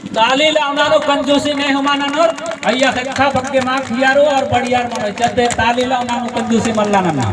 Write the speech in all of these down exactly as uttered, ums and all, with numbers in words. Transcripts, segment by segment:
ताली लाना नू कंजूसी ने हूँ मल ननोर, अइय्या ख़ेक्खा बग्गे माख़ हियारो और बढ़ियार मनो, चलते ताली लाना नू कंजूसी मल्ला नन्ना।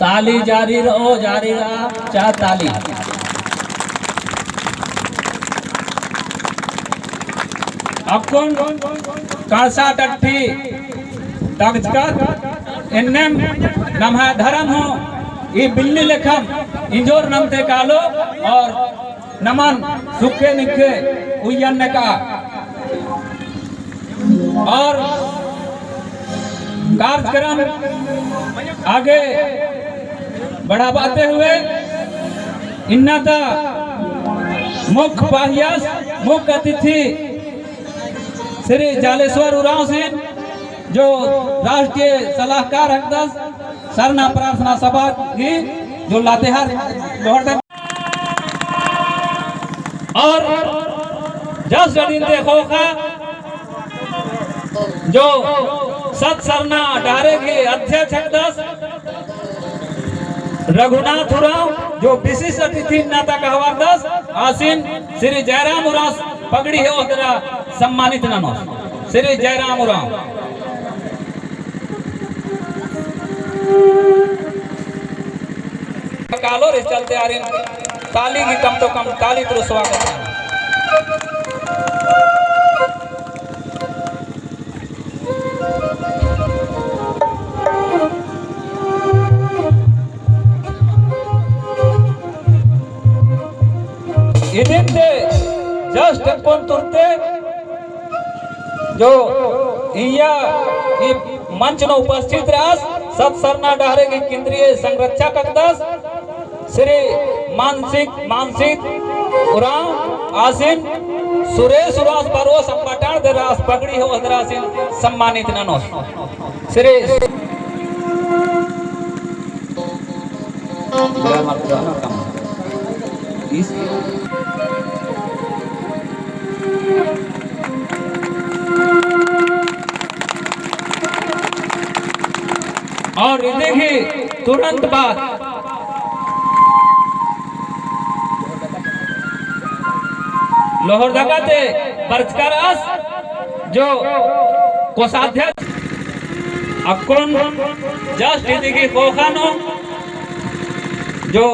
ताली जारी रओ, जारी रआ, चा ताली। अक्कुन कड़सा टट्ठी तगचकर एन्नेम नम्है धरम हूँ ई बिल्ली लेखम इंजोर नन्ते कालो और नमन सुखे निखे उइय्यन नेका। और कार्यक्रम आगे बढ़ाते हुए इन्ना ता मुख्य पाहियस, मुख्य अतिथि श्री जालेश्वर उराँवसिन जो राष्ट्रीय सलाहकार हिकदस सरना प्रार्थना सभा गही जो लातेहार लोहरदगा और जस गडिन ते ख़ोख़ा जो सत सरना डहरे गही अध्यक्ष हिकदस रघुनाथ उराँव जो विशिष्ट अतिथि इन्ना ता कहवारदस आसिन श्री जयराम उराँव पगड़ी ही ओहदरा सम्मानित ननोस। श्री जयराम उराँव। कालोर चलते आरिन ताली गही कम तो कम ताली तुरु स्वागत। इदिन ते just टेक्कोन तुरते जो इय्या ई मंच नू उपस्थित रअस, सत सरना डहरे गही केंद्रीय संरक्षक हिकदस, श्री मानसिक, मानसिक उराँव आसिन, सुरेश उराँवस बरओस अम्बा टाँड़ दरा आस पगड़ी ही ओहदरा आसिन सम्मानित ननोस। श्री और इदी गही तुरंत बाद लोहरदगा ते बरचका रअस जो कोषाध्यक्ष अक्कुन just इदी गही ख़ोख़ा नू जो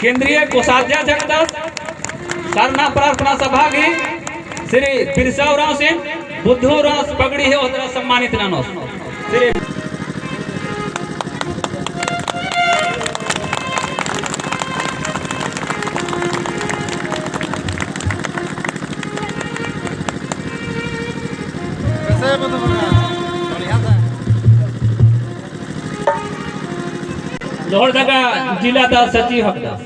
केंद्रीय कोषाध्यक्ष हिकदस सरना प्रार्थना सभा गही श्री बिरसा उराँवसिन बुद्धू उराँवस पगड़ी ही ओहदरा सम्मानित ननोस। श्री कैसे बंधु बना? बढ़िया था। लोहरदगा जिला ता सचिव हिकदस।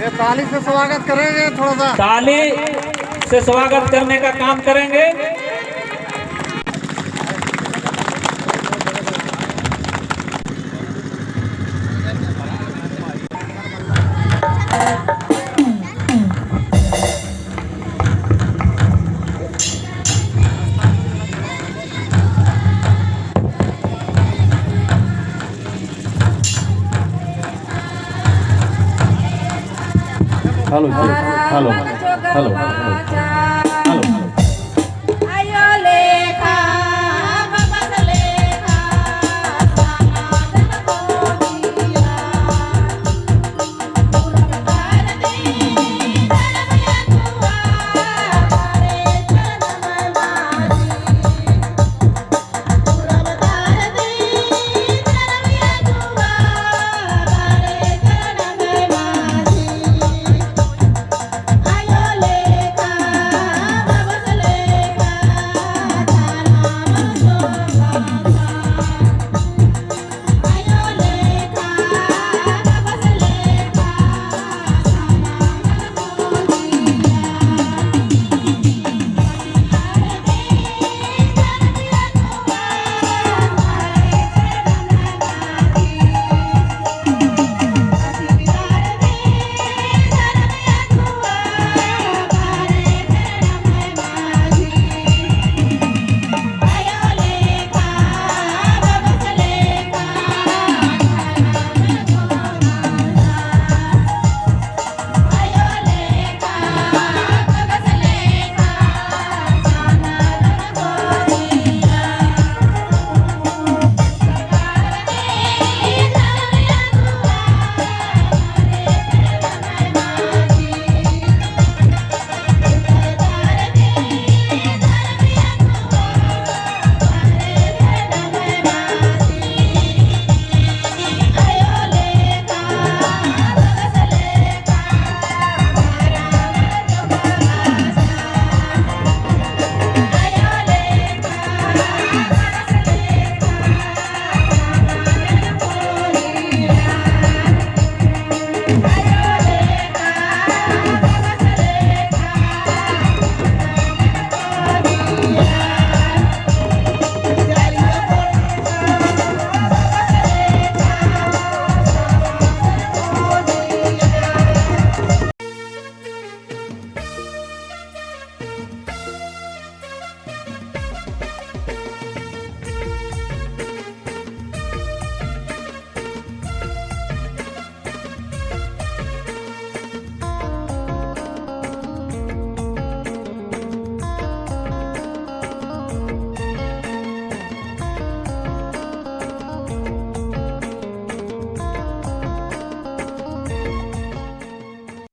ये ताली से स्वागत करेंगे थोड़ा सा। ताली से स्वागत करने का काम करेंगे। Hello, hello, hello, hello.